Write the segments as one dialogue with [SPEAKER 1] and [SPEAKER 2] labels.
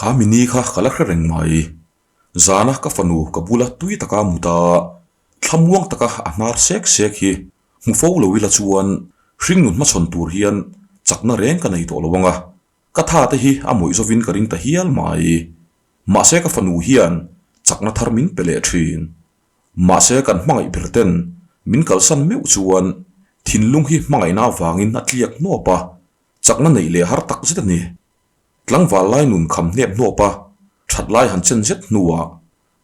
[SPEAKER 1] Kha mi ni kha ka la hre reng mai. Zana ka fanu ka bula tui taka mut a, thlamuang taka a hnar sek sek hi hmu fo lo ila chuan hringnun hmachhawn tur hian chakna reng ka nei tawh lo ang a, ka tha te hi a mawih zawin ka ring ta hial mai. Mahse ka fanu hian chakna thar min pe leh thin. Mahse kan hmangaih ber ten min kalsan meuh chuan thinlung hi hmangaihna avangin a tliak hnawp a, chakna neih leh har tak zet a ni. Tlangval lai nun kham hnep hnawp a, that lai han chen zet hnuah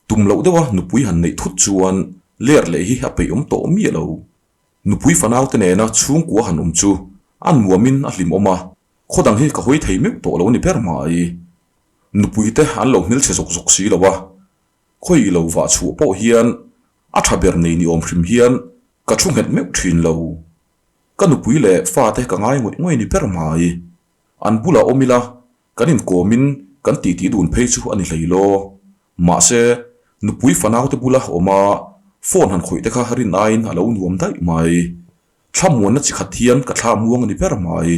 [SPEAKER 1] tum loh deuha nupui han neih thut chuan ler leh hi a peih awm tawh miah lo. Nupui fanaute nena chhungkua han awm chu a nuamin a hlimawm a, khaw dang hi ka hawi thei meuh tawh lo a ni ber mai. Nupuite an lo hmelchhe zawk zawk si lo a, khawi lo vah chhuah pawh hian a tha ber nei ni awm hrim hian ka thu nghet meuh thin lo. Ka nupui leh fate ka ngai ngawih ngawih ni ber mai. An bulah awm ila, kan inkawmin kan titi dun phei chu a ni hlei law. Mahse, nupui fanaute bula awm a, phone han khawih te kha rin aiin a lo nuam daih mai. Thlamuanna chi khat hian ka thla muang a ni ber mai.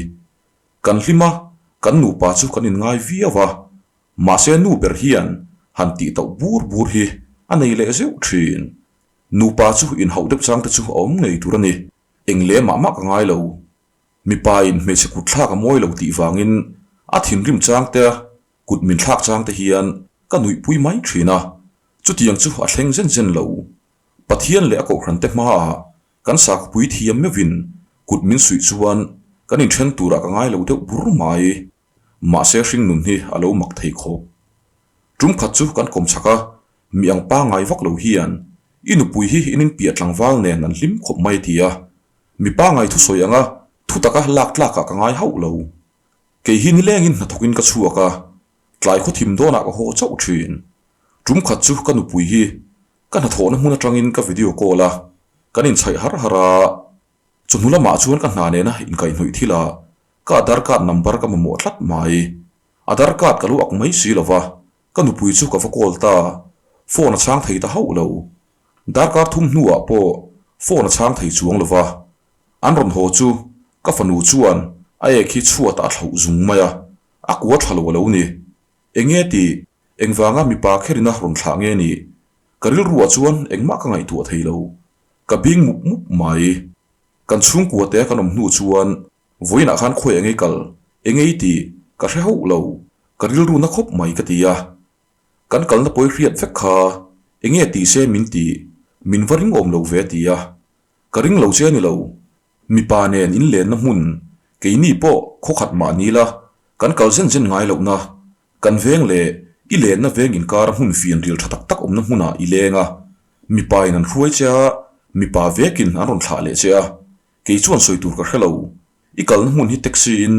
[SPEAKER 1] Kan hlim a, kan nupa chu kan inngai viau a, mahse nu ber hian han tih tauh bur bur hi a nei leh zeuh thin. Nupa chu inhauh deuh chang te chu a awm ngei tur a ni. Eng leh mah mah ka ngai lo. Mipa in hmeichhe kut thlak a mawi lo tih vangin a thinrim chang te, kut min thlak chang te hian ka nuihpui mai thin a, chutiang chu a thleng zen zen lo. Pathian leh a kohhran te hmaah kan sakhupui thiam meuhin kut min suih chuan kan inthen turah ka ngai lo deuh bur mai. Mahse hringnun hi a lo mak thei khawp. Tum khat chu kan kawm chak a, mi ang pangngai vak lo hian i nupui hi in inpiah tlangval nen an hlim khawp mai ti a, Mi pangngai thusawi anga thu taka lak tlakah ka ngai hauh lo. Kei hi nilengin hnathawkin ka chhuak a, tlai khawthim dawnah ka haw chauh thin. Tum khat chu ka nupui hi ka hnathawhna hmun atangin ka video call a, kan inchhaih har har a. Chawhnu lamah chuan ka hna nena inkaihhnawih thil a, ka Aadhaar card number ka mamawh tlat mai. Aadhaar card ka lo ak mai si lova, ka nupui chu ka va call ta, phone a chhang thei ta hauh lo. Darkar thum hnuah pawh phone a chhang thei chuang lo va, an rawn haw chu ka fanu chuan a ek hi chhuatah a thlauh zung mai a, a kua tha lo a lo ni. Enge tih, engvanga mipa kherina rawn thlah nge ni? Ka rilruah chuan engmah ka ngaihtuah thei lo. Ka bing mup mup mai. Kan chhungkua te kan awm hnu chuan vawiinah khan khawi engei kal, engei tih ka hre hauh lo, ka rilru na khawp mai ka ti a. Kan kalna pawi hriat vek kha enge tih se min ti, min va ring awm lo ve ti a. Ka ring lo che a ni lo. Mipa nen in lenna hmun, keini pawh khaw khat mah ni la, kan kal zen zen ngai lohna, kan veng leh i lenna veng inkar hmun fian ril tha tak tak awmna hmunah i leng a. Mipa in an hruai che a, mipa vekin an rawn thlah leh che a. Kei chuan sawi tur ka hre lo. I kalna hmun hi taxi in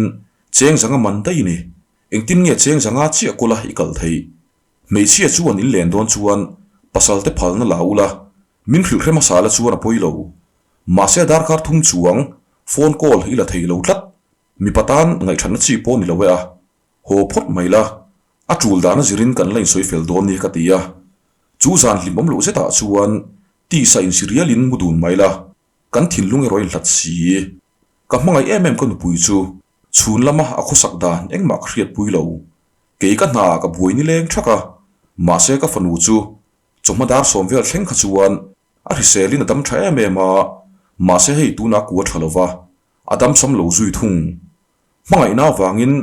[SPEAKER 1] cheng zanga man daih i ni. Engtin nge cheng zanga chiah kawla i kal theih? Hmeichhia chuan in len dawn chuan pasal te phalna la ula, min hrilh hre hmasa la chuan a pawi lo. Mahse darkar thum chuang phone call i la thei lo tlat. Mipa tan ngaihthatna chi pawh ni lo e a. Haw phawt mai la, a tul dana zirin kan la insawi fel dawn nia ka ti a. Chu zan hlimawm loh zetah chuan tisa insirialin mu dun mai la, kan thinlung erawh a inhlat si. Ka hmangaih em em ka nupui chu Chhun lama a khawsak dan engmah ka hriatpui lo. Kei ka hna ka buai ni leng thak a, mahse ka fanu chu chawhma dar sawm vel thleng kha chuan a hriselin a dam tha em em a, mahse hei tuna kua tha lova a dam sam lo zui thung. Hmangaihna avangin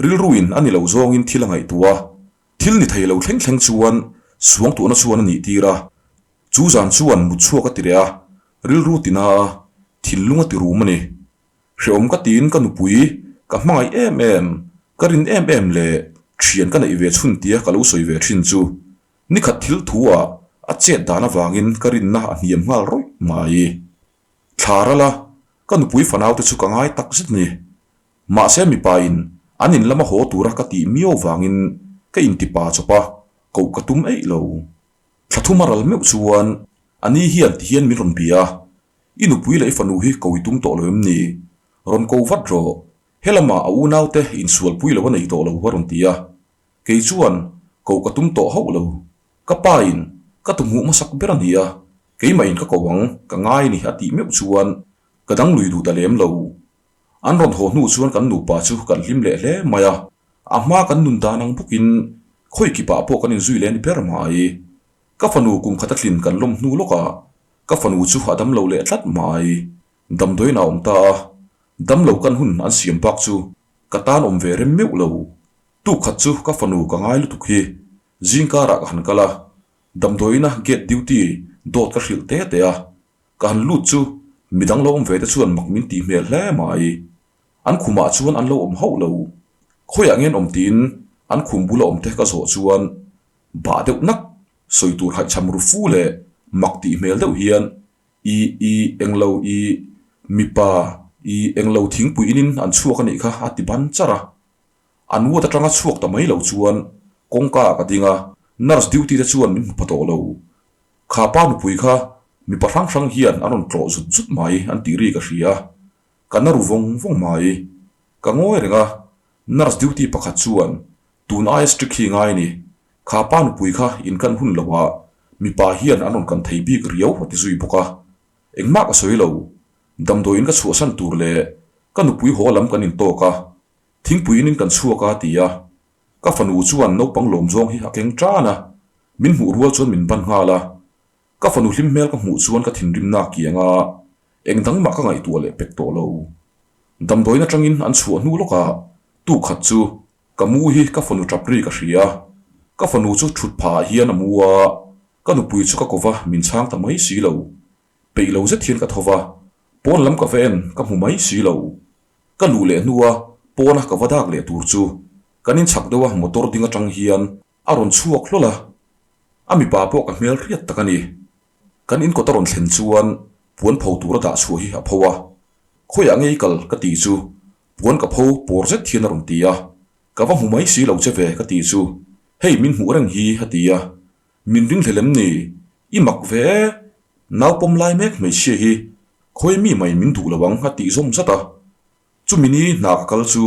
[SPEAKER 1] rilruin a ni lo zawngin thil a ngaihtuah a, thil ni thei lo thleng thleng chuan suangtuahna chuan a nih tir a, chu zan chuan mut chhuak a ti reh a, rilru tina a, thinlung a ti rum a ni. Hreawm ka tiin ka nupui ka hmangaih em em, ka rin em em leh thian ka neih ve chhun tia ka lo sawi ve thin chu nikhat thil thu ah a chet dan avangin ka rinna a hniam nghal rawih mai. Thla ral a, ka nupui fanau te chu ka ngai tak zet ni. Mahse mipa in an in lama haw tura ka tih miau vangin ka intipa chawp a, koh ka tum eih lo. Thla thum a ral meuh chuan a ni hian ti hian min rawn bia a, I nupui leh i fanu hi ko i tum tawh lo em ni? Rawn ko vat rawh. Helamah a unaute insualpui lo a nei tawh lo a rawn ti a. Kei chuan koh ka tum tawh hauh lo. Ka pa in ka tumhmuh hmasak ber a ni a, keimah in ka ko ang, ka ngai ni a tih meuh chuan ka dang lui duh ta lem lo. An rawn haw hnu chuan kan nupa chu kan hlim leh hle mai a, a hma kan nun dan ang bawkin. Khawi kipah pawh kan inzui leh a ni ber mai. Ka fanu kum khat a tlin kan lawm hnu lawkah ka fanu chu a damlo leh tlat mai. Damdawiin a awm ta a, damlo kan hun an siam bak chu ka tan awm ve rem meuh lo. Tuk khat chu ka fanu ka ngai lutuk hi zingkarah ka han kal a, damdawiina gate duty dawt ka hrilh te te a, ka han lut chu midang lo awm ve te chuan mak min tih hmel hle mai. An khumah chuan an lo awm hauh lo. Khawiah nge an awm tiin an khum bula awm te ka zawh chuan bah deuh nak sawi tur haihchham ru fu leh mak tih hmel deuh hian I i englo i mipa i englo thingpui inin an chhuak a nih kha a ti ban char a. An ward atanga chhuak ta mai lo chuan kawngka ah ka ding a, nurse duty te chuan min hmu pha tawh lo. Kha pa nupui kha mipa hrang hrang hian an rawn tlawh zut zut mai an tih ri ka hria. Ka na ru vawng vawng mai. Ka ngawi reng a, nurse duty pakhat chuan tun aia strict hi ngai a ni. Kha pa nupui kha in kan hun lo a, mipa hian an rawn kan thei bik riau a ti zui bawk a. Engmah ka sawi lo. Damdawiin ka chhuahsan tur leh ka nupui haw lam kan intawk a, Thingpui inin kan chhuak a ti a, ka fanu chuan naupang lawm zawng hi a keng tan a, min hmuh rual chuan min ban nghal a. Ka fanu hlim hmel ka hmuh chuan ka thinrimna a kiang a, eng dang mah ka ngaihtuah leh pek tawh lo. Damdawiin atangin an chhuah hnu lawkah tuk khat chu ka mu hi ka fanu tap ri ka hria. Ka fanu chu thut phah ah hian a mu a, ka nupui chu ka kova min chhang ta mai si lo. Peih lo zet hian ka tho va, pawn lam ka va en ka hmu mai si lo. Ka luh leh hnua pawna ka va dak leh tur chu kan inchhak deuh a motor ding atang hian a rawn chhuak hlawl a, a mipa pawh ka hmel hriat tak a ni. Kan inkawt a rawn thlen chuan puan pho tura dah chhuah hi a pho a, khawiah ngei kal ka tih chu puan ka pho pawr zet hian a rawn ti a, ka va hmu mai si lo che ve ka tih chu hei min hmuh reng hi a ti a, min ringhlel em ni? I mak ve e, nau pawm lai mek hmeichhia hi khawi mi mai min duh lo ang a tih zawm zat a. Chumi ni hna ka kal chu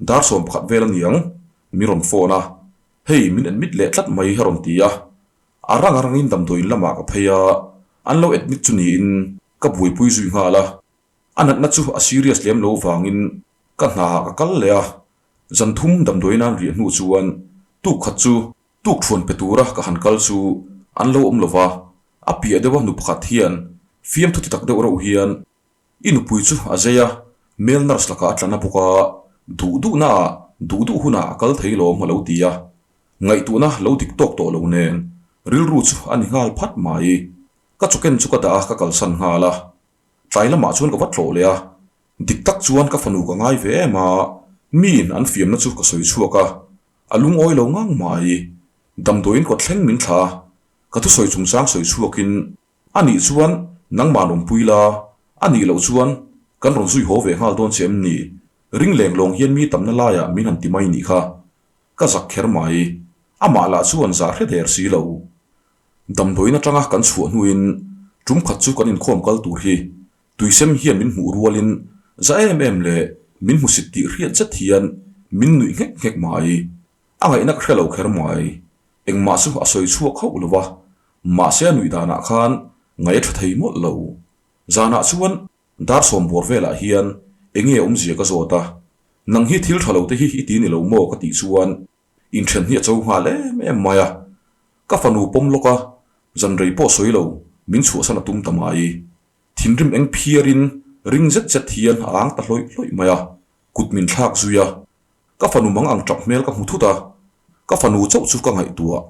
[SPEAKER 1] dar 11 vel a niang, mi rawn phone a, hei min admit leh tlat mai a rawn ti a. A rang a rangin damdawiin lamah ka phei a, an lo admit chu niin ka buaipui zui nghal a. A natna chu a serious lem lo vangin ka hnaah ka kal leh a, zan thum damdawiin an riah hnu chuan tuk khat chu Tuk thuan pe tura ka han kal chu an lo awm lo va, a piah deuha nu pakhat hian fiamthu ti tak deuh reuh hian, I nupui chu a zei a, male nurse lakah a tlan a bawk a, duh duhnaah duh duh hunah a kal thei lawm a lo ti a. Ngaihtuahna lo dik tawk tawh lo nen rilru chu a ni nghal phat mai. Ka chawken chu ka dah a, ka kalsan nghal a. Tlai lamah chuan ka va tlawh leh a, dik tak chuan ka fanu ka ngai ve em a, miin an fiamna chu ka sawi chhuak a, A lungawi lo ngang mai. Damdawiin kawt thleng min thla a, ka thusawi chungchang sawi chhuakin, A nih chuan nangmah awmpui la, a nih loh chuan kan rawn zui haw ve nghal dawn che em ni? Ring leng lawng hian mi tamna laiah min han ti mai nih kha. Ka zak kher mai. Amah lah chuan zah hre der si lo. Damdawiin atanga kan chhuah hnuin tum khat chu kan inkhawm kal tur hi Tuisem hian min hmuh rualin za em em leh min hmusit tih hriat zet hian min nuih nghek nghek mai. A ngaihna ka hre lo kher mai. Engmah chu a sawi chhuak hauh lo va, mahse a nuih danah khan ngaih a tha thei mawlh lo. Zanah chuan dar sawmbawr velah hian enge awmzia ka zawt a, nang hi thil tha lo te hi i ti ni lo maw ka tih chuan Inthen hi a cho nghal em em mai a, ka fanu pawm lawk a, zan rei pawh sawi lo, min chhuahsan a tum ta mai. Thinrim eng phiarin ring zet zet hian a ang ta hlawih hlawih mai a, kut min thlak zui a. Ka fanu mang ang tap hmel ka hmu thut a, ka fanu chauh chu ka ngaihtuah.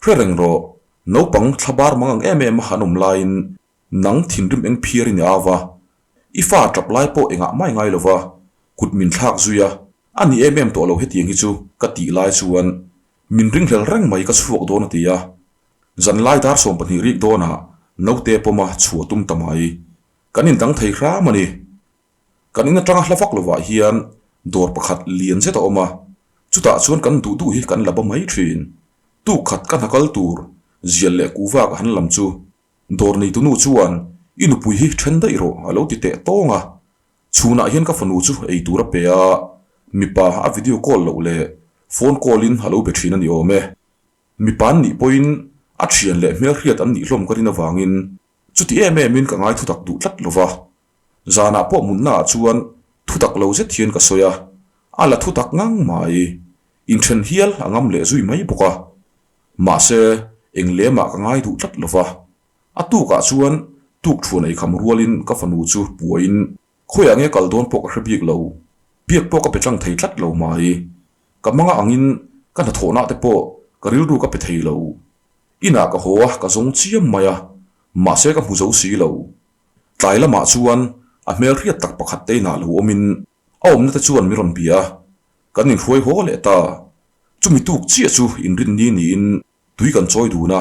[SPEAKER 1] Hre reng rawh, naupang thlabar mang ang em em a han awm laiin Nang thinrim eng phiar i ni au va, i fa tap lai pawh engah mai ngai lo va, kut min thlak zui a, a ni em em tawh lo hetiang hi chu ka tih lai chuan min ringhlel reng mai ka chhuak dawn a ti a. Zan lai dar 12 rik dawnah naute pawma chhuah tum ta mai. Kan indang thei hram a ni. Kan in atanga hla vak lovah hian dawr pakhat lian zet a awm a, chutah chuan kan duh duh hi kan la ba mai thin. Tuk khat ka hna kal tur zial leh kuhva ka han lam chu Dawr neitunu chuan, I nupui hi then daih rawh, a lo ti teh tawng a. Chhunah hian ka fanu chu ei tur a pe a, mipa a video call loh leh phone call in a lo be thin a ni awm e. Mipa an nih pawhin a thian leh hmelhriat an nih hlawm ka rin avangin chuti em em in ka ngai thutak duh tlat lo va. Zanah pawh mutna ah chuan thutak lo zet hian ka sawi a, a la thutak ngang mai. Inthen hial a ngam leh zui mai bawk a. Mahse, eng lemah ka ngai duh tlat lo va. A tukah chuan tukṭhuan eikham rualin ka fanu chu puain khawiah nge kal dawn pawh ka hre bik lo. Biak pawh ka pe tlang thei tlat lo mai. Ka manga angin ka hnathawhna te pawh ka rilru ka pe thei lo. Inah ka haw a, ka zawng chiam mai a, mahse ka hmu zo si lo. Tlai lamah chuan a hmel hriat tak pakhat te inah lo awmin a awmna te chuan min rawn bia a, kan inhruai haw leh ta. Chumi tuk chiah chu inrinni niin tui kan chawi dun a,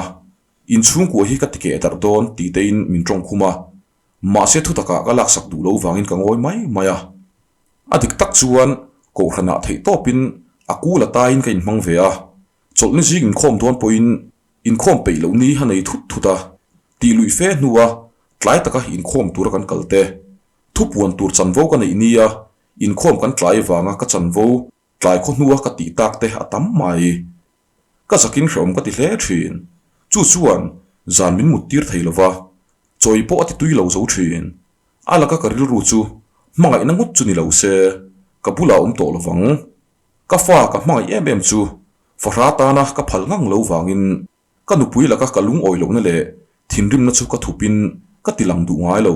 [SPEAKER 1] inchhungkua hi ka ti keh darh dawn tih tein min tawng khum a, mahse thutakah ka laksak duh lo vangin ka ngawi mai mai a. A dik tak chuan Kohhranah theih tawpin a kul a taiin ka inhmang ve a, chawlhni zing inkhawm dawn pawhin inkhawm peih loh ni a nei thut thut a, tih luih fe hnua tlai taka inkhawm tura kan kal te, thupuan tur chanvo ka neih nia inkhawm kan tlai vanga ka chanvo tlai khaw hnua ka tih tak te a tam mai. Ka zakin hrehawm ka ti hle thin. Chu chuan zan min mut tir thei lova, chawi pawh a ti tui lo zo thin. A laka ka rilru chu hmangaihna ngawt chu ni lo se, ka bulah awm tawh lovang. Ka fa ka hmangaih em em chu fahra tana ka phal ngang lo vangin ka nupui laka ka lungawi lohna leh thinrimna chu ka thupin ka ti lang duh ngai lo.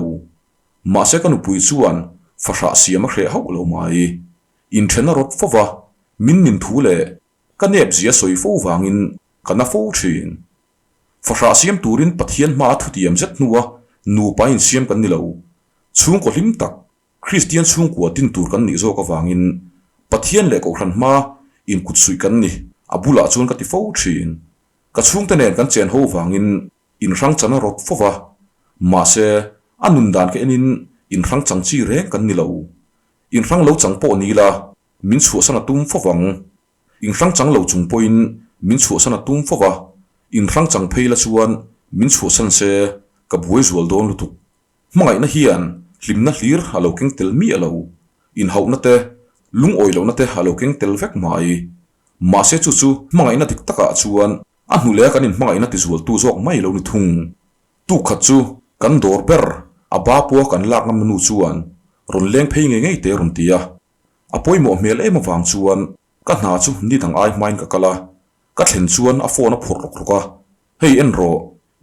[SPEAKER 1] Mahse ka nupui chuan fahrah siam a hreh hauh lo mai. Inthen a rawt fo va, min nin thu leh ka nep zia sawi fo vangin ka na fo thin. Fahrah siam turin Pathian hmaa thutiam zet hnua nupa insiam kan ni lo. Chhungkaw hlim tak, Kristian chhungkua din tur kan nih zawk avangin Pathian leh Kohhran hmaa inkut suih kan ni, a bulah chuan ka ti fo thin. Ka chhungte nen kan chen ho vangin inhrang chan a rawt fo va, mahse a nun dan ka enin inhrang chang chi reng kan ni lo. Inhrang lo chang pawh ni ila min chhuahsan a tum fo vang. Inhrang chang lo chung pawhin min chhuahsan a tum fo va, inhrang chang phei la chuan min chhuahsan se ka buai zual dawn lutuk. Hmangaihna hian hlimna hlir a lo keng tel miah lo, inhauhna te, lungawi lohna te a lo keng tel vek mai. Mahse chu chu hmangaihna dik takah chuan a hnu leh a kan inhmangaihna tizualtu zawk mai lo ni thung. Tuk khat chu kan dawr ber a ba pawha kan lak ngamna nu chuan rawn leng phei ngei ngei te a rawn ti a. A pawimawh hmel em avang chuan ka hna chu ni dang ai hmain ka kal a, ka thlen chuan a phone a phawrh rawk rawk a, Hei en rawh,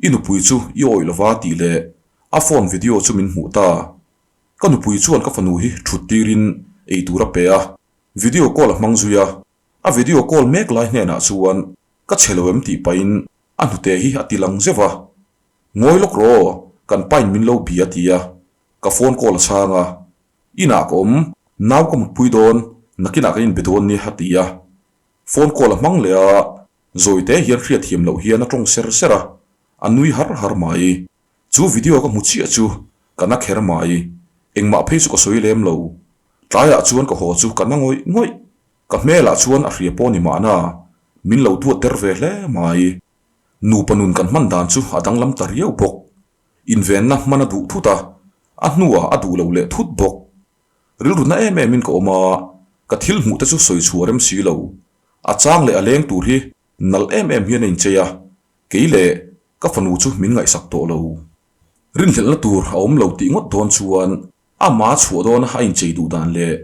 [SPEAKER 1] i nupui chu i awih lova tih leh a phone video chu min hmuh ta. Ka nupui chuan ka fanu hi thut tirin eitur a pe a, video call a hmang zui a, a video call mek lai hnenah chuan ka chhe lo em tih pahin a hnute hi a ti lang zeuh a, Ngawi lawk rawh, kan pain min lo bia ti a, ka phone call a chhang a, Inah ka awm, nau ka mutpui dawn, nakinah kan inbe dawn nia a ti a. Phone call a hmang leh a, Zawite hian hriatthiam loh hian a tawng ser ser a, a nui har har mai. Chu video ka hmu chiah chu ka na kher mai. Engmah phei chu ka sawi lem lo. Tlaiah chuan ka haw chu ka na ngawih ngawih. Ka hmelah chuan a hria pawh ni mahna, min lo duat der ve hle mai. Nupa nun kan hman dan chu a danglam ta riau bawk. Invenna hman a duh thut a, a hnuah a duh lo leh thut bawk. Rilru na em em in ka awm a, ka thil hmuh te chu sawi chhuah rem si lo. A chang leh a leng tur hi nalh em em hian a inchei a, kei leh ka fanu chu min ngaihsak tawh lo. Rinhlelhna tur a awm lo tih ngawt dawn chuan ama chhuah dawna a inchei duh dan leh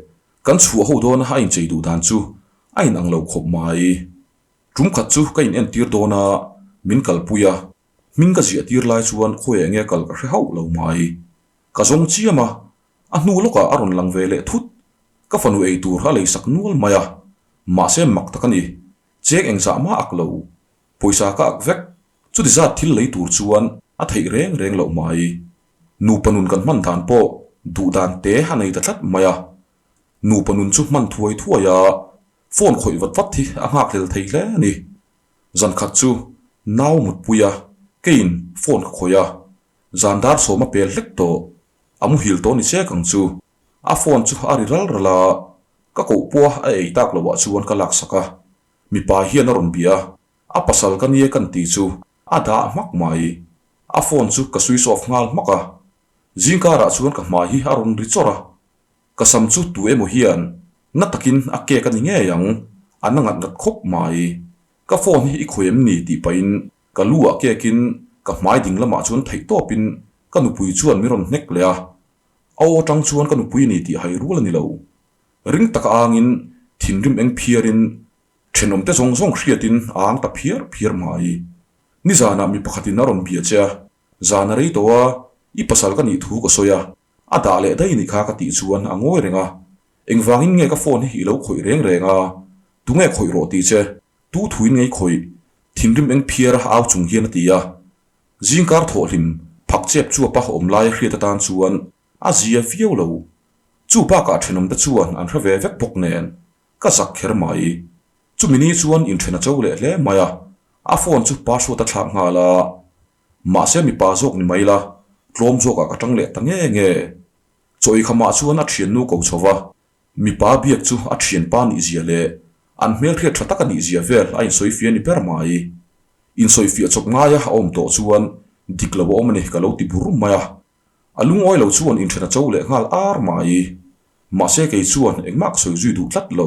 [SPEAKER 1] kan chhuah ho dawna a inchei duh dan chu a inang lo khawp mai. Tum khat chu ka inentir dawn a, min kalpui a, Hming ka ziah tir lai chuan khawi enge kal ka hre hauh lo mai. Ka zawng chiam a, a hnu lawkah a rawn lang ve leh thut. Ka fanu ei tur a leisak nual mai a, mahse mak tak a ni. Cheng engzah mah ak lo. Pawisa ka ak vek. Chuti zat thil lei tur chuan a theih reng reng loh mai. Nupa nun kan hman dan pawh duh dan te a nei ta tlat mai a. Nupa nun chu hman thuai thuai a, phone khawih vat vat hi a nghakhlel thei hle a ni. Zan khat chu nau mutpui a, keiin phone ka khawih a, zan dar sawm a pel hlek tawh, a muhil tawh ni chek ang chu. A phone chu a ri ral ral a, ka koh pawh a ei tak loh ah chuan ka laksak a, mipa hian a rawn bia a, a pasal ka nia kan tih chu a dah hmak mai. A phone chu ka switch off nghal hmak a, zingkarah chuan ka hmai hi a rawn ri chawrh a, ka sam chu tu emaw hian na takin a kek a ni ngei ang, a na ngat ngat khawp mai. Ka phone hi i khawi em ni tih pahin ka lu ah kekin ka hmai ding lamah chuan theih tawpin ka nupui chuan min rawn hnek leh a. A aw atang chuan ka nupui ni tih hai rual a ni lo. Ring taka angin thinrim eng phiarin. Thenawmte zawng zawng hriatin a ang ta phiar phiar mai. Nizanah mi pakhatin a rawn bia che a, zan a rei tawh a, i pasal ka nih thu ka sawi a, a dah leh daih nih kha ka tih chuan a ngawi reng a. Engvangin nge ka phone hi i lo khawih reng reng a, tunge khawih rawh tih che, tu thuin nge i khawih? Thinrim eng phiar a au chung hian a ti a. Zingkar thawhhlim phak chep chuapa awm laia hriat atan chuan a zia viau lo. Chu bakah thenawmte chuan an hre ve vek bawk nen ka zak kher mai. Chumi ni chuan inthen a cho leh hle mai a, a phone chu password a thlak nghal a. Mahse mipa zawk ni mai la, tlawm zawkah ka tang leh ta nge nge. Chaw ikhamah chuan a thiannu ko chho va, mipa biak chu a thianpa nih zia leh an hmelhriat tha tak a nih zia vel a insawifiah ni ber mai. Insawifiah chawp ngaia a awm tawh chuan dik lo a awm a ni ka lo ti bur mai a. A lungawi lo chuan inthen a cho leh nghal ar mai. Mahse kei chuan engmah ka sawi zui duh tlat lo.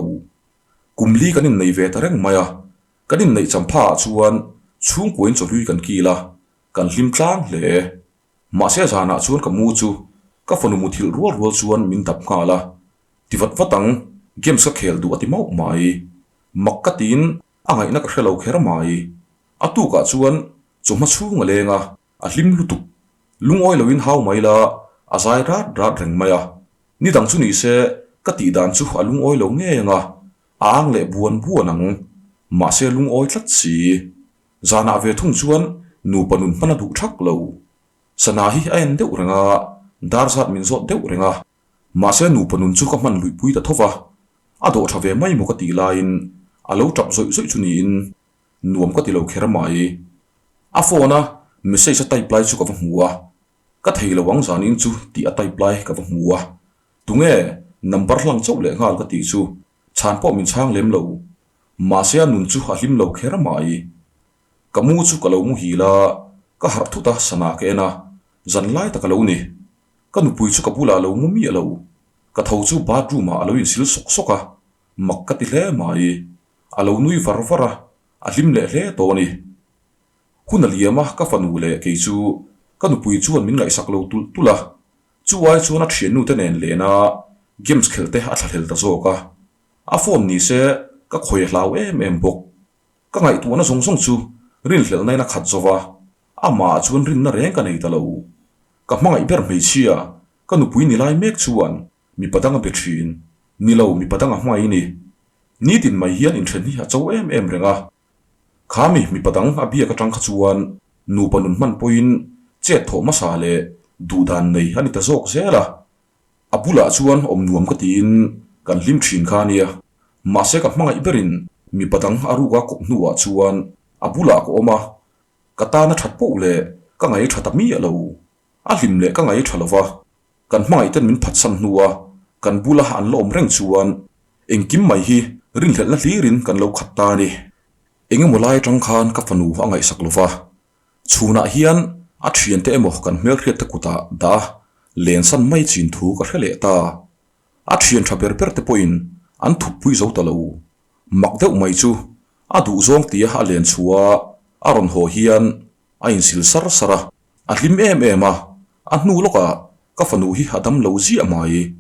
[SPEAKER 1] Kum li kan innei ve ta reng mai a, kan inneih champha ah chuan chhungkuain chawhlui kan kil a, kan hlim tlang hle. Mahse zanah chuan ka mu chu ka fanu muthilh rual rual chuan min dap nghal a, ti vat vat ang, games ka khel duh a ti mauh mai. Mak ka tiin a ngaihna ka hre lo kher mai. A tukah chuan chawhma chhung a leng a, a hlim lutuk. Lungawi loin hau mai la, a zai rat rat reng mai a. Ni dang chu ni se ka tih dan chu a lungawi lo ngei ang a, a ang leh buan buan ang. Mahse lungawi tlat si. Zanah ve thung chuan nupa nun hman a duh thak lo. Sana hi a en deuh reng a, dar zat min zawt deuh reng a. Mahse nupa nun chu ka hman luihpui ta tho va, a dawh tha ve mai maw ka tih laiin a lo tap zawih zawih chu niin nuam ka ti lo kher mai. A phone a message a type lai chu ka va hmu a, ka thei lo ang zanin chu tih a type lai ka va hmu a. Tunge number hlang chauh leh nghal ka tih chu chhan pawh min chhang lem lo. Mahse a nun chu a hlim lo kher mai. Ka mu chu ka lo muhil a, ka harh thut a sana ka en a, zan lai tak a lo ni. Ka nupui chu ka bulah a lo mu miah lo. Ka tho chu bathroom ah a lo insil sawk sawk a, mak ka ti hle mai. A lo nui var var a, a hlim leh hle tawh a ni. Hun a liam a, ka fanu leh kei chu ka nupui chuan min ngaihsak lo tulh tulh a, chu ai chuan a thiannu te nen lehna games khelh te a thlahlel ta zawk a. A phone ni se ka khawi a hlau em em bawk. Ka ngaihtuahna zawng zawng chu rinhlelhna in a khat zo va, amah ah chuan rinna reng ka nei ta lo. Ka hmangaih ber hmeichhia, ka nupui ni lai mek chuan mipa dang a be thin. Ni lo, mipa dang a hmangaih ni. Nitin mai hian inthen hi a cho em em reng a. Kha mi mipa dang a biak atang kha chuan nupa nun hman pawhin chet thawh hmasa leh duhdan nei a ni ta zawk zel a. A bulah chuan awm nuam ka tiin kan hlim thin kha ania. Mahse ka hmangaih berin mipa dang a ruk a kawp hnuah chuan a bulah ka awm a, ka tan a that poh leh ka ngaih tha ta miah lo. A hlim leh ka ngaih tha lova, kan hmangaih ten min phatsan hnua kan bula an la awm reng chuan engkim mai hi rinhlelhna hlirin kan lo khat ta a ni. Engemaw lai atang khan ka fanu a ngaihsak lova, Chhunah hian a thiante emaw kan hmelhriatte kutah dah a lensan mai chin thu ka hre leh ta. A thian tha ber ber te pawhin an thuppui zo ta lo. Mak deuh mai chu a duhzawng tia a len chhuah a rawn haw hian a insil sar sar a, a hlim em em a, a hnu lawkah ka fanu hi a dam lo ziah mai.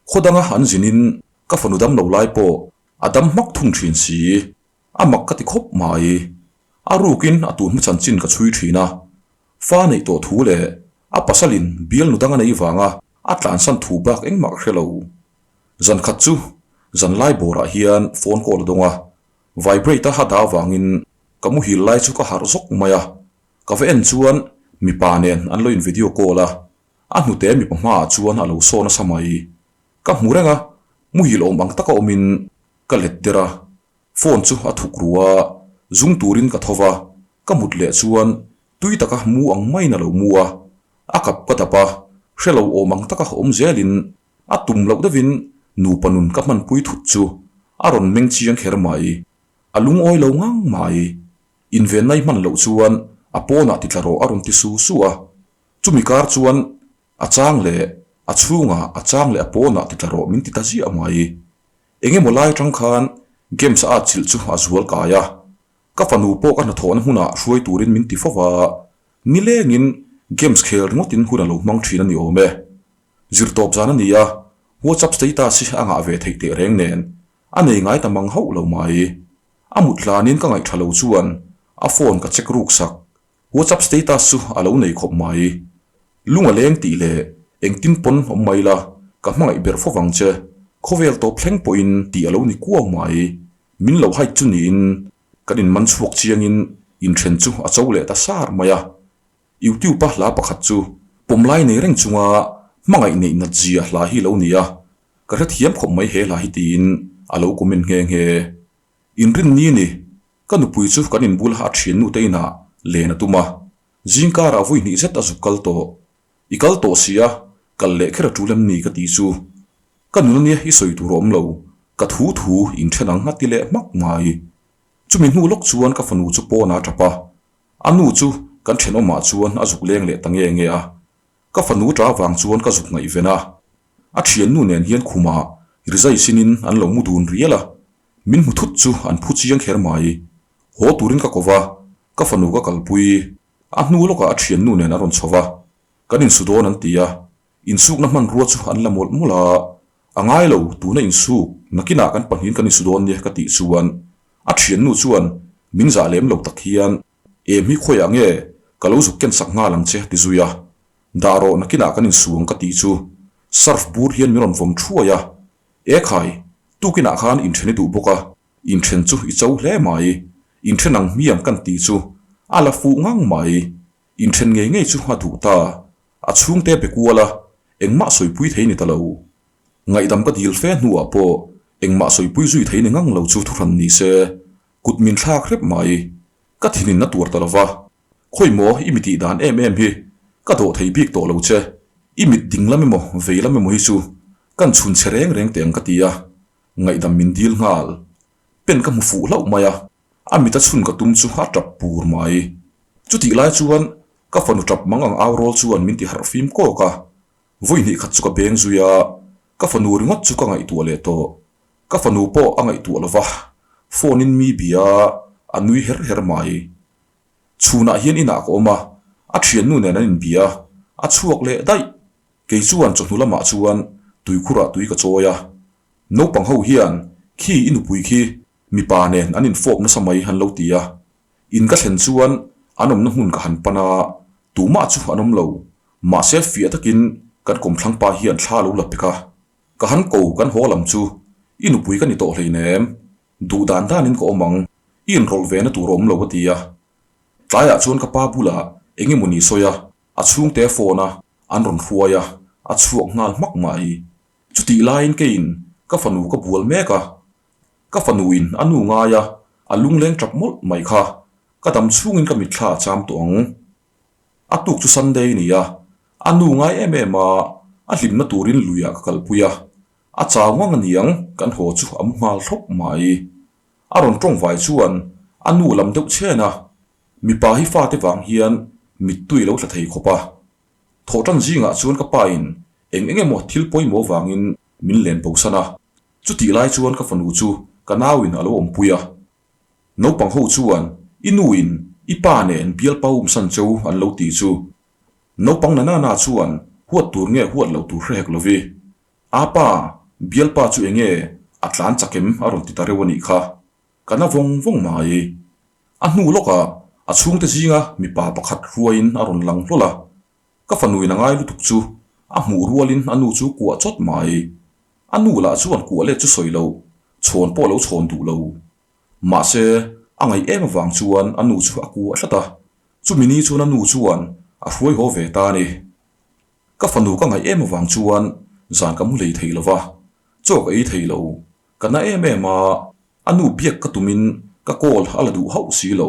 [SPEAKER 1] Khaw danga an zinin ka fanu dam lo lai pawh a dam hmak thung thin si. A mak ka ti khawp mai. A rukin a tun hma chanchin ka chhui thin a. Fa neih tawh thu leh a pasalin bialnu dang a nei vanga a tlansan thu bak engmah ka hre lo. Zan khat chu zan lai bawrah hian phone call a dawng a, vibrate a hada avangin ka muhil lai chu ka harh zawk mai a. Ka va en chuan mipa nen an lo in video call a, a hnute mipa hmaah chuan a lo saw nasa mai. Ka hmu reng a, muhil awm ang taka awmin ka let der a. Phone chu a thuk ru a, zung turin ka tho va, ka mut leh chuan tui taka mu ang maiin a lo mu a, a kap ka dap a, hre lo awm ang taka awm zelin a tum loh deuhin nupa nun ka hmanpui thut chu a rawn meng chiang kher mai, a lungawi lo ngang mai. Invenna i hman loh chuan a pawnah ti tla rawh a rawn ti su su a, chumi kar chuan a chang leh a chhungah a chang leh a pawnah ti tla rawh min ti ta ziah mai. Eng emaw lai atang khan games a atchilh chu a zual kai a, ka fanu pawh ka hnathawhna hmunah hruai turin min ti fo va, nilengin games khel ringawtin hun a lo hmang thin a ni awm e. Zirtawp zan a ni a, WhatsApp status hi a ngah ve theih teh reng nen a nei ngai ta mang hauh lo mai. A mut hlanin ka ngaih tha lo chuan a phone ka check ruk sak. WhatsApp status chu a lo nei khawp mai. Lung a leng tih leh engtin pawn awm mai la, ka hmangaih ber fo vang che. Khawvel tawp thleng pawhin tih a lo ni kuau mai. Min lo hide chu niin kan inman chhuak chiangin inthen chu a cho leh ta sar mai a. YouTube-a hla pakhat chu pawmlai nei reng chunga hmangaih neih nat zia hla hi lo ni a, ka hrethiam khawp mai he hla hi tiin a lo comment nghe nghe. Inrinni ni, ka nupui chu kan inbula a thiannu te inah len a tum a, zingkarah vawi hnih zet a zuk kal tawh. I kal tawh si a, kal leh kher a tul em ni ka tih chu. Ka nun ania i sawi tur a awm lo, ka thu thu inthen ang a ti leh hmak mai. Chumi hnu lawk chuan ka fanu chu pawnah a tap a, A nu chu kan thenawmah chuan a zuk leng leh ta nge nge a, ka fanu ta vang chuan ka zuk ngaihven a. A thiannu nen hian khumah rizai sinin an lo mu dun rial a, min hmu thut chu an phu chiang kher mai. Haw turin ka ko va, ka fanu ka kalpui. A hnu lawkah a thiannu nen a rawn chho va, kan insu dawn an ti a, insukna hmanrua chu an la mawlh mawlh a. A ngai lo, tuna insuk, nakinah kan pahnihin kan insu dawn nia ka tih chuan a thiannu chuan min zah lem lo tak hian Em hi khawiah nge ka lo zuk ken sak nghal ang che ti zui a, dah rawh nakinah kan insu ang ka tih chu surf bur hian min rawn vawm thuai a, E khai, tukinah khan inthen i duh bawk a, inthen chu i cho hle mai, inthen ang hmiang kan tih chu a la fuh ngang mai, inthen ngei ngei chu a duh ta. A chhungte be kual a, engmah sawipui thei ni ta lo. Ngaihdam ka dil fe hnuah pawh engmah sawipui zui thei ni ngang lo chu thuhran ni se, kut min thlak hrep mai. Ka thinin a tuar ta lo va, Khawi maw i mi tih dan em em hi, ka dawh thei bik tawh lo che, i mit ding lam emaw vei lam emaw hi chu kan chhun che reng reng teh ang ka ti a, ngaihdam min dil nghal. Pen ka hmu fuh hlauh mai a, a mit a chhun ka tum chu a tap pur mai. Chutih lai chuan Ka fanu tap mang ang au rawl chuan min ti harh fim kawk a, vawi hnih khat chu ka beng zui a, ka fanu ringawt chu ka ngaihtuah leh tawh. Ka fanu pawh a ngaihtuah lo va, phone in mi bia a nui her her mai. Chhunah hian inah ka awm a, a thiannu nen an inbia, a chhuak leh daih. Kei chuan chawhnu lamah chuan tuikhurah tui ka chawi a, naupang ho hian khi i nupui khi mipa nen an infawp nasa mai han lo ti a, In ka thlen chuan an awmna hmun ka han pan a, tumah chu an awm lo. Mahse fiah takin kan kawmthlang pa hian thla lo la pek a. Ka han ko kan haw lam chu i nupui ka ni tawh hleinem, duh dan danin ka awm ang, i inrawlh ve na tur a awm lo a ti a. Tlaiah chuan ka pa bulah eng emaw ni sawi a, a chhungte phone a an rawn hruai a, a chhuak nghal hmak mai. Chutih laiin keiin ka fanu ka bual mek a, Ka fanu in a nu ngai a, a lungleng tap mawlh mai kha. Ka dam chhungin ka mitthla a cham tawh ang. A tuk chu Sunday ni a, a nu ngai em em a, a hlimna turin luiah ka kalpui a. A chau ngang a niang kan haw chu a mu nghal thlawp mai. A rawn tawng vai chuan a nu lam deuh chhen a, mipa hi fate vang hian mittui lo tla thei khawp a. Thawhtan zingah chuan ka pa in eng eng emaw thil pawimawh vangin min len bosan a. Chutih lai chuan ka fanu chu ka nauin a lo awmpui a. Naupang ho chuan i nuin i pa nen bialpa umsan cheu an lo tih chu. Naupang na nana chuan huat tur nge huat loh tur hre hek lovi. A pa, bialpa chu enge a tlan chak em a rawn ti ta reuh a nih kha. Ka na vawng vawng mai. A hnu lawkah a chhungte zinga mipa pakhat hruaiin a rawn lang hlawl a. Ka fanuin a ngai lutuk chu a hmuh rualin a nu chu kuah chawt mai. A nu lah chuan kuah let chu sawi lo, chhawn pawh lo chhawn duh lo. Mahse, a ngaih em avang chuan a nu chu a kuah tlat a, chumi ni chuan a nu chuan a hruai haw ve ta a ni. Ka fanu ka ngaih em avang chuan zan ka mu hlei thei lo va, chaw ka ei thei lo. Ka na em em a, a nu biak ka tumin ka call a la duh hauh si lo.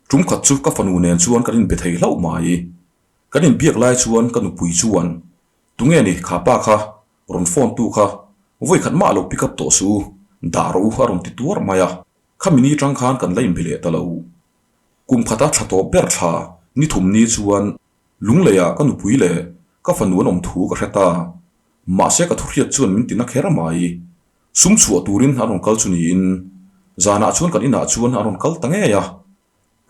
[SPEAKER 1] Tum khat chu ka fanu nen chuan kan inbe thei hlauh mai. Kan inbiak lai chuan ka nupui chuan, Tunge ni kha pa kha, rawn phone tu kha, vawi khat mah lo pick up tawh suh u, dah rawh u a rawn ti tuar mai a. Khami ni tang khan kan la inbe leh ta lo. Kum khata thla tawp ber thla ni thum ni chuan Lungleiah ka nupui leh ka fanu an awm thu ka hre ta. Mahse ka thuhriat chuan min ti na kher mai. Sum chhuah turin an rawn kal chu niin, zanah chuan kan inah chuan an rawn kal ta ngei a.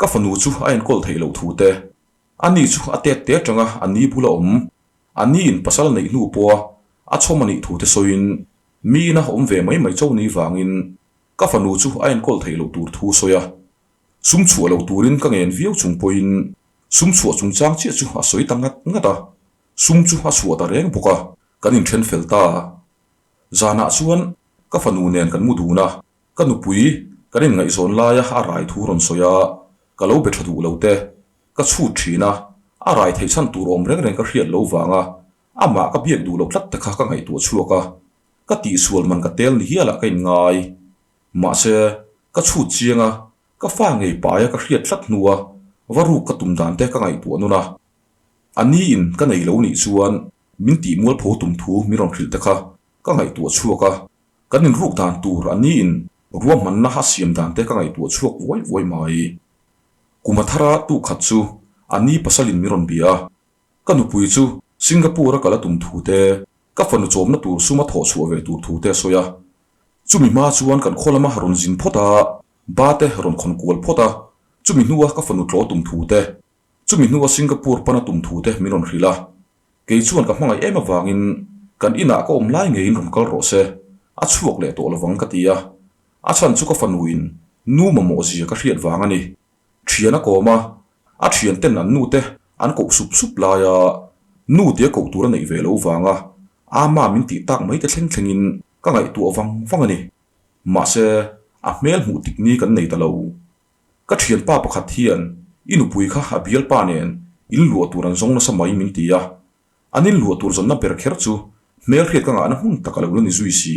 [SPEAKER 1] Ka fanu chu a enkawl theih loh thu te, ani chu a tet te atanga a ni bula awm, a ni in pasal neih hnu pawha a chhawm a nih thu te sawiin mi ina awm ve mai mai cho ni vangin. ka fanu chu a enkawl theih loh tur thu sawi a. Sum chhuah lo turin ka ngen viau chung pawhin sum chhuah chungchang chiah chu a sawi ta ngat ngat a, sum chu a chhuah ta reng bawk a, kan inthen fel ta. Zanah chuan ka fanu nen kan mu dun a, ka nupui kan inngaihzawn laia a rai thu rawn sawi a, ka lo be tha duh lo te ka chhut thin a, a rai theih chhan tur awm reng reng ka hriat lo vanga amah ka biak duh loh tlat te kha ka ngaihtuah chhuak a, ka tihsual man ka tel ni hialah ka inngai. Mahse, ka chhut chiang a, ka fa ngei paia ka hriat tlat hnua va ruk ka tum dan te ka ngaihtuah nun a. A ni in ka nei lo nih chuan min tih mualpho tum thu min rawn hrilh te kha ka ngaihtuah chhuak a, kan inruk dan tur a ni in ruahmanna a siam dan te ka ngaihtuah chhuak vuai vuai mai. Kum a thar a tuk khat chu a ni pasalin min rawn bia a, ka nupui chu Singapore a kal a tum thu te, ka fanu chawmna tur sum a thawh chhuah ve tur thu te a sawi a. Chumi hma chuan kan khaw lama rawn zin phawt a, ba te rawn khawn kual phawt a, chumi hnua ka fanu tlaw tum thu te, chumi hnua Singapore pana tum thu te min rawn hrilh a. Kei chuan ka hmangaih em avangin kan inah ka awm lai ngeiin rawn kal rawh se, a chhuak leh tawh lovang ka ti a. A chhan chu ka fanuin nu mamawh zia ka hriat vang a ni. Thian a kawm a, a thian ten an nu te an koh sup sup lai a, nu tia koh tur a neih ve lo vanga ama min tih tak mai te thleng thlengin ka ngaihtuah vang vang a ni. Mahse, a hmel hmuh tik ni kan nei ta lo. Ka thianpa pakhat hian i nupui kha a bialpa nen in luah tur an zawng nasa mai min ti a. An in luah tur zawnna ber kher chu hmelhriat ka ngahna hmun tak a lo la ni zui si.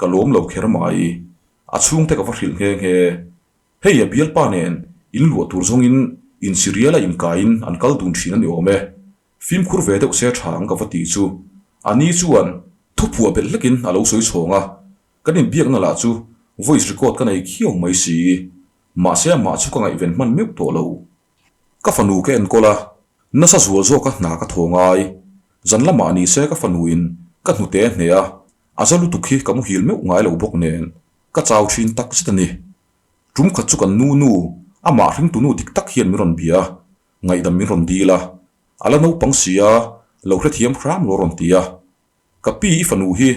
[SPEAKER 1] Ka lawm lo kher mai. A chhungte ka va hrilh nghe nghe. Hei a bialpa nen in luah tur zawngin insirial a inkaiin an kal dun thin a ni awm e. Fimkhur ve deuh se tha ang ka va tih chu. A ni chuan thuphuah belh hlekin a lo sawi chhawng a, kan inbiakna lah chu voice record ka nei khiau mai si. Mahse amah chu ka ngaihven hman meuh tawh lo. Ka fanu ka enkawl a, nasa zual zawka hna ka thaw ngai. Zan lamah ni se ka fanuin ka hnute a hneh a, a za lutuk hi ka muhil meuh ngai lo bawk nen ka chau thin tak zet a ni. Tum khat chu kan nu nu, amah hringtunu dik tak hian min rawn bia a, ngaihdam min rawn dil a, a la naupang si a, lo hrethiam hram lo rawn ti a. Ka pi i fanu hi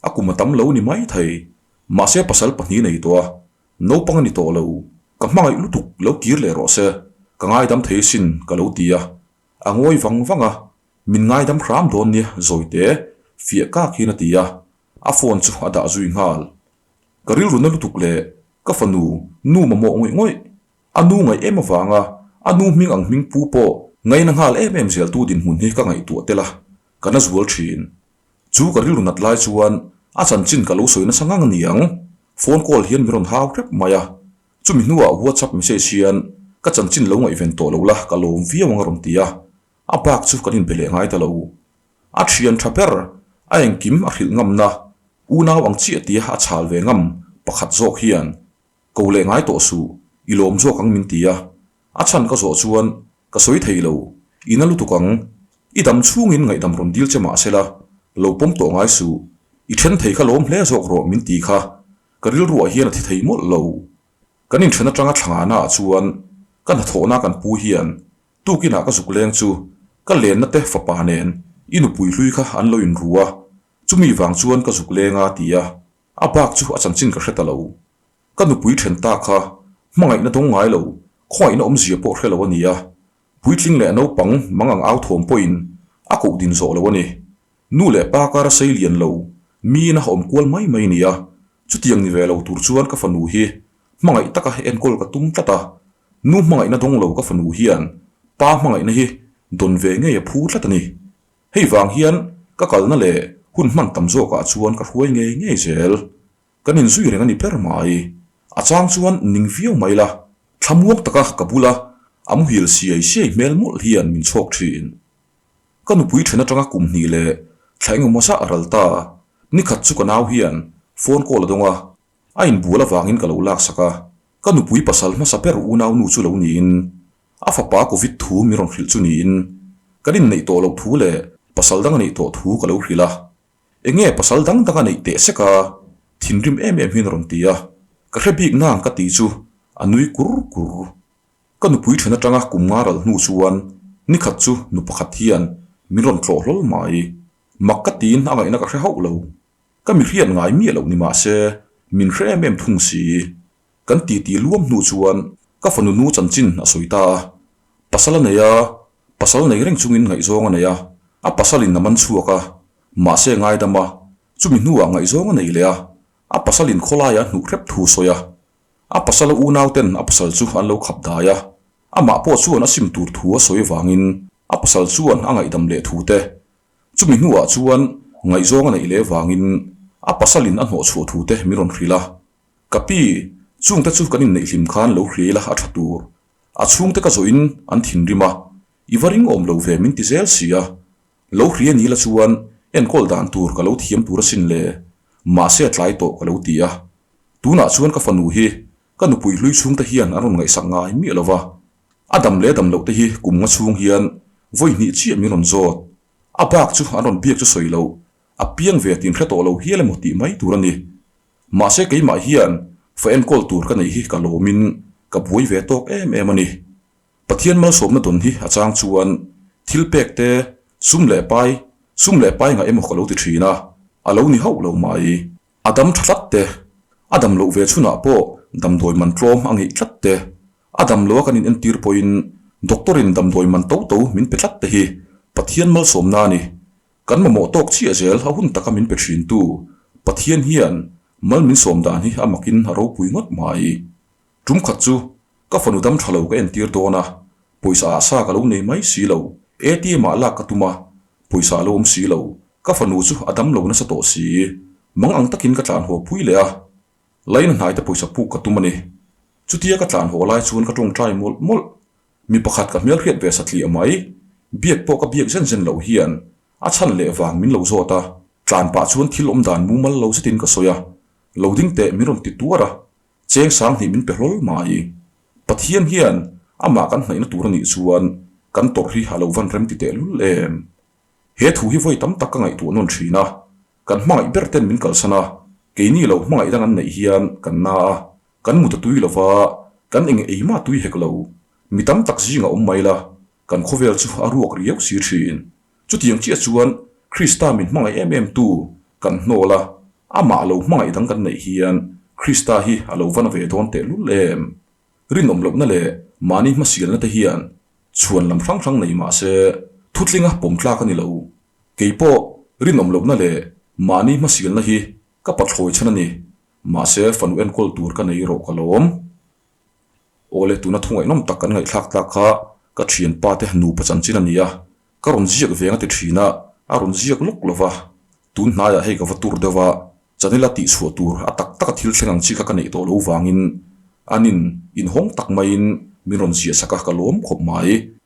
[SPEAKER 1] a kum a tam lo ni mai thei, mahse pasal pahnih nei tawh a, naupang a ni tawh lo, ka hmangaih lutuk lo kir leh rawh se, ka ngaidam thei sin ka lo ti a, a ngawi vang vang a, min ngaidam hram dawn nia zawite fiah kak hian a ti a, a phone chu a dah zui nghal. Ka rilru na lutuk leh ka fanu nu mamawh ngawih ngawih, a nu ngaih em avanga a nu hming ang hming pu pawh ngaina nghal em em zeltu dinhmun hi ka ngaihtuah tel a, ka na zual thin. Chu ka rilru nat lai chuan a chanchin ka lo sawi nasa ngang a ni ang, phone call hian min rawn hau hrep mai a, chumi hnuah WhatsApp message hian ka chanchin lo ngaihven tawh lo la ka lawm viau ang a rawn ti a, a bak chu kan inbe leh ngai ta lo. A thian tha ber, a engkim a hrilh ngamna, unau ang chiah tia a chhal ve ngam pakhat zawk hian, Ko leh ngai tawh suh, i lawm zawk ang min ti a. A chhan ka zawh chuan, Ka sawi thei lo, i na lutuk ang, i dam chhungin ngaihdam rawn dil che mah sela, lo pawm tawh ngai suh, i then thei kha lawm hle zawk rawh min ti kha, ka rilruah hian a thi thei mawlh lo. Kan inthen atanga thlangana ah chuan ka hnathawhna kan pu hian Tukinah ka zuk leng chu ka lenna te fapa nen i nupui hlui kha an lo inru a, chumi vang chuan ka zuk leng a ti a, a bak chu a chanchin ka hre ta lo. Ka nupui then ta kha hmangaihna dawng ngai lo, khawngaihna awmzia pawh hre lo a ni a, puitling leh naupang mang ang au thawm pawhin a koh din zawh lo a ni. Nu leh pa kar a sei lian lo, miin a awm kual mai mai a ni a, chutiang ni ve lo tur chuan ka fanu hi Hmangaih taka enkawl ka tum tlat a, nu hmangaihna dawng lo ka fanu hian pa hmangaihna hi dawn ve ngei a phu tlat a ni. Hei vang hian ka kalna leh hun hman tam zawkah chuan ka hruai ngei ngei zel. Kan inzui reng a ni ber mai. A chang chuan ning viau mai la, thlamuang taka ka bula a muhil siai siai hmel mawlh hian min chhawk thin. Ka nupui then atanga kum hnih leh thla engemaw zah a ral ta. Nikhat chu ka nau hian phone call a dawng a, A inbual avangin ka lo laksak a, ka nupui pasal hmasa ber unau nu chu lo niin, a fapa Covid thu min rawn hrilh chu niin, kan inneih tawh loh thu leh pasal dang a neih tawh thu ka lo hrilh a. Enge pasal dang dang a neih teh sek a, thinrim em em hian a rawn ti a, ka hre bik nang ka tih chu a nui kur kur. Ka nupui then atanga kum nga ral hnu chuan nikhat chu nu pakhat hian min rawn tlawh hlawl mai. Mak ka tiin a ngaihna ka hre hauh lo. Ka mi hriat ngai miah loh ni mah se, Min hre em em thung si. Kan titi luam hnu chuan ka fanu nu chanchin a sawi ta a. Pasal a nei a, pasal nei reng chungin ngaihzawng a nei a, a pasalin a man chhuak a, mahse ngaidam a, chumi hnuah ngaihzawng a nei leh a, a pasalin khawlaiah a hnuh hrep thu a sawi a. A pasala unauten a pasal chu an lo khap dai a, amah pawh chuan a sim tur thu a sawi vangin a pasal chuan a ngaihdam leh thu te Chumi hnuah chuan ngaihzawng a neih leh vangin a pasalin a hnawhchhuah thu te min rawn hrilh a. Ka pi, chungte chu kan inneih hlim khan lo hriai la a tha tur. A chhungte ka zawhin an thinrim a, i va ring awm lo ve min ti zel si a. Lo hria ni la chuan enkawl dan tur ka lo thiam tur asin le, mahse a tlai tawh ka lo ti a. Tunah chuan ka fanu hi ka nupui hlui chhungte hian an rawn ngaihsak ngai miah lo va. A dam leh dam loh te hi kum nga chhung hian vawi hnih chiah min rawn zawt. A bak chu an rawn biak chu sawi loh, a piang ve tin hre tawh lo hial emaw tih mai tur a ni. Mahse keimah hian fa enkawl tur ka neih hi ka lawmin ka buai ve tawk em em a ni. Pathian malsawmna dawn hi a chang chuan thil pek te, sum leh pai, sum leh pai ngah emaw ka lo ti thin a, a lo ni hauh lo mai. A dam tha tlat te, a dam loh ve chhunah pawh damdawi man tlawm a ngeih tlat te, a dam loa kan inentir pawhin doctor-in damdawi man to to min pe tlat te hi Pathian malsawmna a ni. Kan mamawh tawk chiah zel a hun taka min pe thintu Pathian hian mal min sawm dan hi a makin a ropui ngawt mai. Tum khat chu ka fanu dam tha lo ka entir dawn a, pawisa ah sa ka lo nei mai si lo, ATM ah lak ka tum a, pawisa a lo awm si lo, ka fanu chu a dam lo nasa tawh si, mang ang takin ka tlan haw pui leh a, laina hnai te pawisa puk ka tum a ni. Chutia ka tlan haw lai chuan ka tawngtai mawlh mawlh, mi pakhat ka hmelhriat ve satliah mai, biak pawh ka biak zen zen loh hian a chhan leh vang min lo zawt a, tlan pah chuan thil awm dan mumal lo zetin ka sawi a, lo ding teh min rawn ti tuar a, Cheng sang hnih min pe hlawl mai. Pathian hian amah kan hnaihna tur a nih chuan kan tawrh hi a lo van rem ti teh lul em? He thu hi vawi tam tak ka ngaihtuah nawn thin a, kan hmangaih ber ten min kalsan a, keini lo hmangaih dang an neih hian kan na a, kan mut a tui lo va, kan eng ei mah tui hek lo. Mi tam tak zingah awm mai la, kan khawvel chu a ruak riau si thin. Chutiang chiah chuan Krista min hmangaih em em tu kan hnawl a, amah lo hmangaih dang kan neih hian Krista hi a lo va na ve dawn teh lul em? Rinawm lohna leh mahni hmasialna te hian chhuan lam hrang hrang nei mah se thutlinga pawm tlak a ni lo. Kei pawh rinawm lohna leh mahni hmasialna hi ka pathlawi chhan a ni. Mahse fanu enkawl tur ka nei rawh ka lawm. Awle tuna thu ngaihnawm tak kan ngaihthlak tlak kha ka thianpa te nupa chanchin a ni a, ka rawn ziak veng a ti thin a, a rawn ziak lawk lo va, tun hnaiah hei ka va tur deuh a, chanela tihchhuah tur a tak taka thil thleng ang chi kha ka neih tawh lo vangin anin inhawng tak maiin min rawn ziah sak a, ka lawm khawp mai.